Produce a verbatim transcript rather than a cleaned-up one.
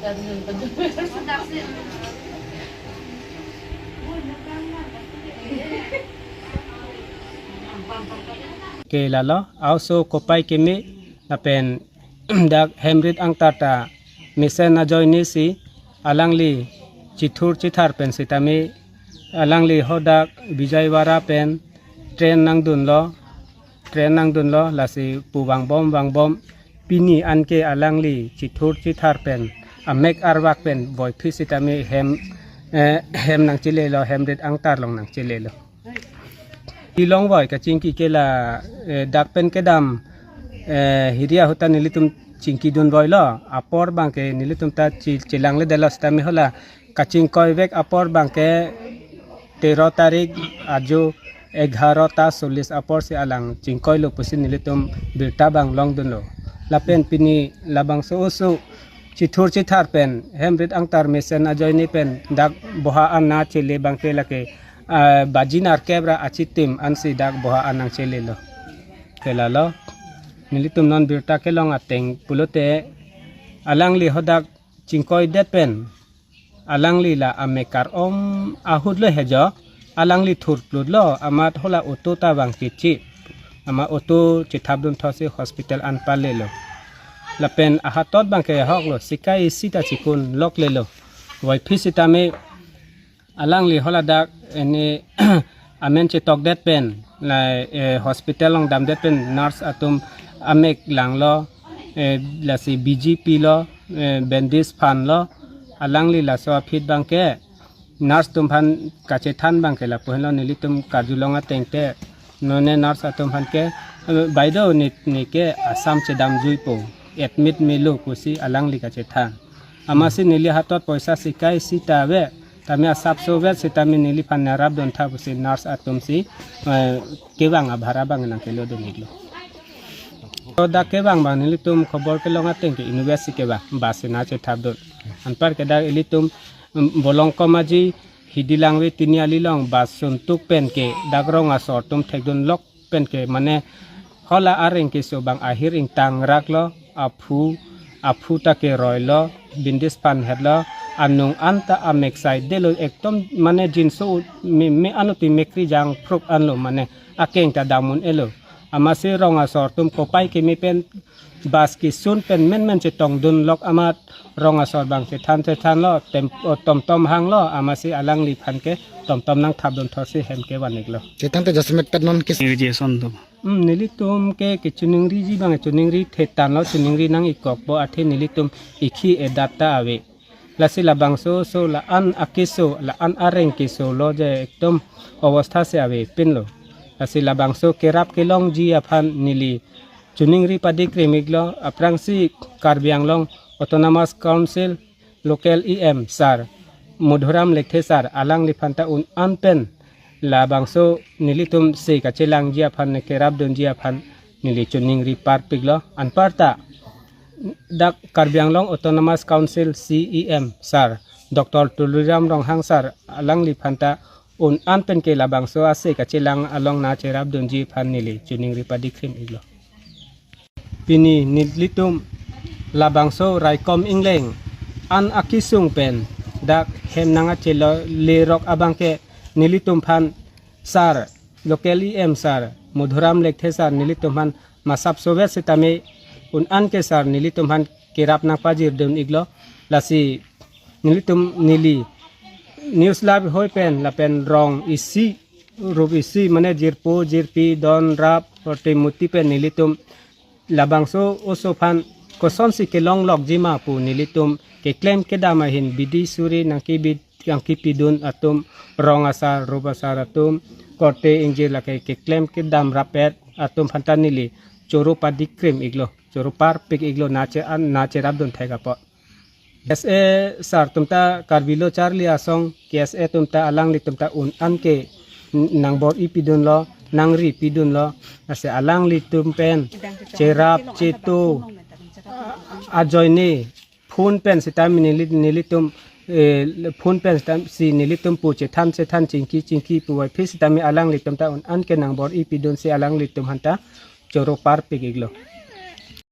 Ke lalo, aoso kopai keme lapen dak hem rit angtar ta mesen ajoine si alangli chithur chithar pen sitame alangli hadak Vijayawada pen train nangdunlo, train nangdunlo, lasi pu vangbom vangbom pini anke alangli chithur chithar pen amek arvak pen voiphit sitame hem, eh, hem nangchelelo, hem rit angtar along nangchelelo. Ilong voi kachingki ke la, eh, dak pen kedam, eh, hiri ahut ta nelitum chingkidun voilo, apor abangke nelitum ta chi-, chelangledetlo sitame hala kachingkoi vek apor abangke tero tarik ajo egharo ta chollis apor si alang chingkoilo pusi nelitum birta abang longdunlo. Lapen pini labangso oso chithur chithar pen hem rit angtar mesen ajoine pen dak boha an nangchele abangke lake, ah, baji nerkep ra achitim ansi dak boha an nangchelelo. Ke lalo, nelitum non birta kelong ateng pulote alangli hadak chingkoidet pen alangli la amek kar-om ahut lo hejo, alangli thurplutlo, amat hala auto ta abang chichi, amat auto chethapdun thotsi hospital an palelo. Lapen ahatot abangke ahoklo, sikai isi ta chikun loklelo. Voiphit sitame alangli haladak ini amen chetokdet pen, la, eh, hospital along damdet pen nurse atum amek langlo, eh, lasi B G P lo, eh, bandage phanlo, alangli laso aphi abangke nurse atum aphan kachethan abangke lapu henlo, nelitum karjulong ateng te, none nurse atum aphan ke, eh, "Baideo, ne, neke asam chedamjuipo, admit melo," pusi alangli kachethan. Amatsi neli hatot poisa sikai isi ta ave, tame asapso vet sitame neliphan nerapdun tha pusi nurse atum si, eh, kevang abhara abang nangkelodun iklo. To dak kevang abang nelitum khobor kelong ateng ke inutvet si kevang, bus si nangchethapdun. Anparke dak ilitum, mm, Bolongkom Aji Hidi Langve Tiniali along bus suntuk pen ke dak rong asor atum thekdunlok pen ke mane hala areng keso abang ahir ingtang raklo, aphu, aphu ta keroilo, bandage phanhetlo, anung an ta amek saidetlo, ekdom mane jinso me, me anut ti mekri jangphruk anlo, mane akeng ta dam un-elo. Amatsi rong asor atum kopai keme pen bus kesun pen menmen chetongdunlok amat rong asor abang chethan chethanlo, tem-, o, tomtom hanglo, amatsi alangliphan ke tomtom nangthapdun thotsi hem kevan iklo. Chetang te jasemet pet non kes- Jason to. Hmm, nelitum ke kechoningriji abang choningri thetanlo, choningri nang-ikkokpo, athe nelitum ikhi edat ta ave. Lasi labangso oso la-an akeso, la-an areng keso lo je ekdom obostha si avepinlo. Lasi labangso kerap kelongji aphan neli choningri padikrim iklo, aphrangsi Karbi Anglong Autonomous Council local E M sir, Madhuram Lekthe sir, alangliphan ta un-an pen labangso nelitum si kachelangji aphan, ne kerapdunji aphan neli choningri parpiklo. Anparta dak Karbi Anglong Autonomous Council C E M sir, Doctor Tuliram Ronghang sir, alangliphan ta un-an pen ke labangso ase kachelang along nangcherapdunji aphan neli choningri padikrim iklo. Pini nelitum labangso raikom ingleng an akesung pen dak hem nangchele lerok abangke nelitum aphan sir, local E M sir, Madhuram Lekthe sir, nelitum aphan masapso vet sitame un-an ke sir nelitum aphan kerap nangpajirdun iklo. Lasi nelitum neli News Live hoi pen lapen rong isi rup isi mane jirpo jirpi don rap orte muti pen nelitum labangso oso aphan kosonsi kelonglokji ma pu nelitum keklem kedam ahin bidi suri nangkebit nangkepidun atum, rong asar rup asar atum, korte ingjir lake keklem kedam rapet atum aphan ta neli choro padikrim iklo, choro parpik iklo, nangche an nangcherapdun thek apot. S A sir atum ta Karbi Lo Charli Asong, K S A atum ta alanglitum ta un-an ke nangbor-i pidunlo, nangri pidunlo, lasi alanglitum pen cherap cheto ajoine phone pen sitame neli, nelitum, eh, phone pen sitame si nelitum pu chethan chethan chingki chingki puvoiphit sitame alanglitum ta un-an ke nangbor-i pidunsi alanglitum aphan ta choro parpik iklo.